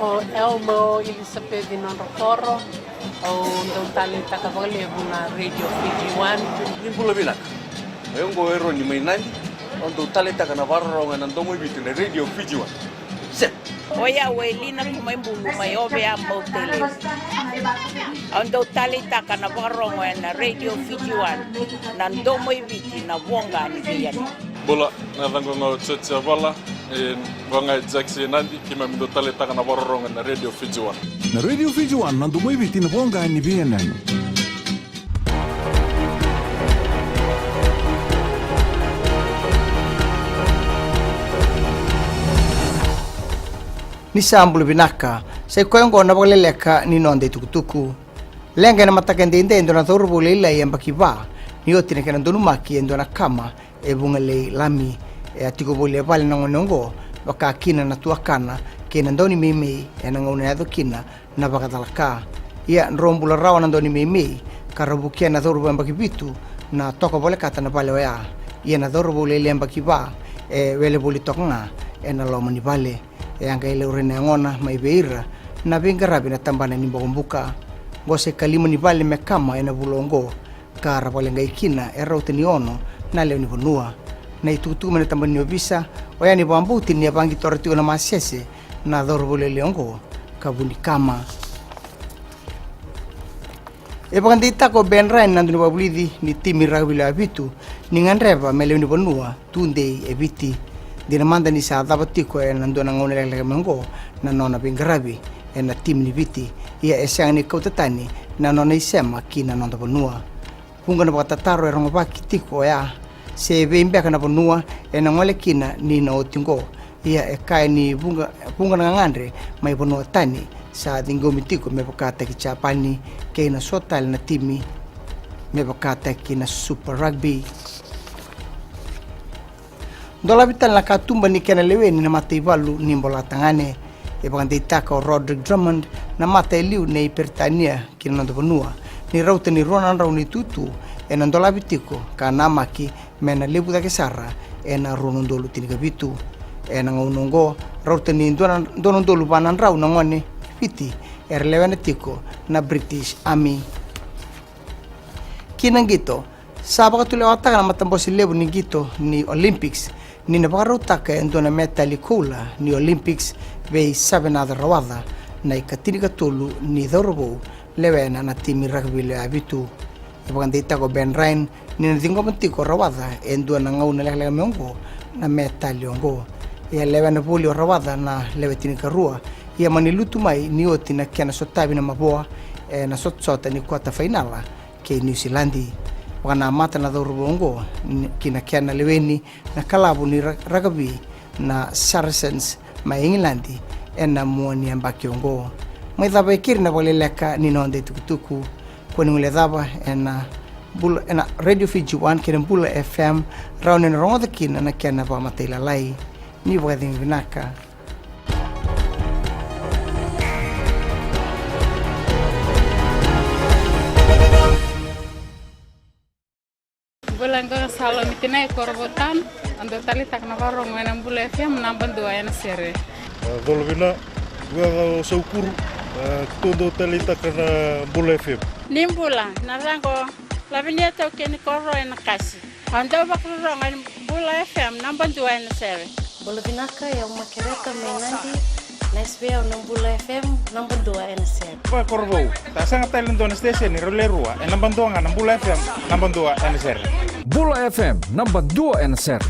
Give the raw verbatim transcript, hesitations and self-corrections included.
O Elmo Elisapeci Nodrokoro, au dau taleitaka vakalevu na Radio Fiji One. Ni bula vinaka. O yau oqo o Eroni mai Nadi, au dau taleitaka na vakarorogo ena domo i Viti na Radio Fiji One. Set. O yau o Elina Kumaibulu mai Ovea, Mautalevu. Au dau taleitaka na vakarorogo ena Radio Fiji One, na domo i Viti, na voqa ni veiyanuyanu. Bula, na yacaqu ga o Joji Avala, e, vaka ga e Jackson Nadi, keimami dau taleitaka na vakarorogo ena Radio Fiji One. Na Radio Fiji One, na domo i Viti, na voqa ni veiyanuyanu. Ni sa bula vinaka, sa i koya oqo na vakaleleka ni noda itukutuku. Leqa ena mataka edaidai e dua na cauravou lailai yabaki va, ni oti na kena donumaki e dua na kama e Vugalei Lami. E a tiko voli e vale na gone oqo, vaka kina na tuakana kei na daunimeimei ena gauna e yaco kina na vakacalaka. Ia drau bula rawa na daunimeimei, ka ra vukea na cauravou yabaki vitu na toka volekata na vale oya. Ia na cauravou lailai yabaki va e wele voli toka ga ena loma ni vale. E a qai laurai na yagona mai vei ira na veiqaravi na tabana ni bokobuka. Oqo sa i kalima ni vale me kama ena vula oqo, ka ra vakaleqai kina e rauta ni ono na lewe ni vanua. Na itukutuku mai na tabana ni ovisa oya ni vakabauti ni a vaqitora tiko na masese na cauravou lailai oqo ka vu ni kama. E vakadeitaka o Ben Ryan na dau ni vakavulici ni timi rakavi lewe vitu ni gadreva me lewe ni vanua tudei e Viti. Dina mada ni sa cava tiko ena dua na gauna lekaleka mai oqo na nona veiqaravi ena timi ni Viti, ia e sega ni kauta tani na nona isema ki na noda vanua. Vuqa na vakatataro e rogovaki tiko oya, se vei beka na vanua ena gole kina ni na oti oqo. Ia e kaya ni vuqa, vuqa na gagadre mai vanua tani sa ciqomi tiko me vakataki Japani kei na so tale na timi me vakataki na Super Rugby. Dolavi tale na katuba ni kena leweni na mataivalu ni bola tagane. E vakadeitaka o Roderick Drummond na mata e liu nei Peritania ki na noda vanua ni rauta ni rua na drau na itutu ena dolavi tiko ka namaki me na levu cake sara ena rua na udolu tinikavitu. Ena gauna oqo rauta ni dua na, dua na udolu va na drau na gone Viti era lewena tiko na British Army. Ki na qito, sa vakatulewataka na matabose levu ni qito ni Olympics ni na vakarautaka e dua na metali koula ni Olympics vei Savenaca Rawaca, na ikatinikatolu ni cauravou lewena na timi rakavi lewe vitu. E vakadeitaka o Ben Ryan ni na ciqoma tiko o Rawaca e dua na gauna lekaleka mai oqo na metali oqo. Ia lewena voli o Rawaca na lewe tinikarua, ia mani lutu mai ni oti na kena sotavi na mavoa ena sotasota ni kota fainala kei Niusiladi. Vakanamata na cauravou oqo ni, ki na kena leweni na kalavu ni ra-, rakavi na Saracens mai Igiladi ena mua ni yabaki oqo. Mai cava e keri na vakaleleka ni noda itukutuku. Kua ni guileca cava ena Bula, ena Radio Fiji One kei na Bula F M, rawa ni na rogoca kina na kena vakamatailalai. Ni vakacegu vinaka. Bula, qo na Salomi Tinai Korovotan, au dau taleitaka na vakarorogo ena Bula F M, naba dua ena sere. A, colo vina, qo o Saukuru, a, tou dau taleitaka na Bula F M. Ni bula, na yacaqu o Lavinia Taukei ni Koro ena Kasi. Au dau vakarorogo ena Bula F M, naba dua ena sere. Bula vinaka, o yau Makereta mai Nadi, na S V O na Bula F M, naba dua ena sere. Koya Korovou, sa sega tale e dua na station, rau le rua, e naba dua ga na Bula F M, naba dua ena sere. Bula F M, naba dua ena sere.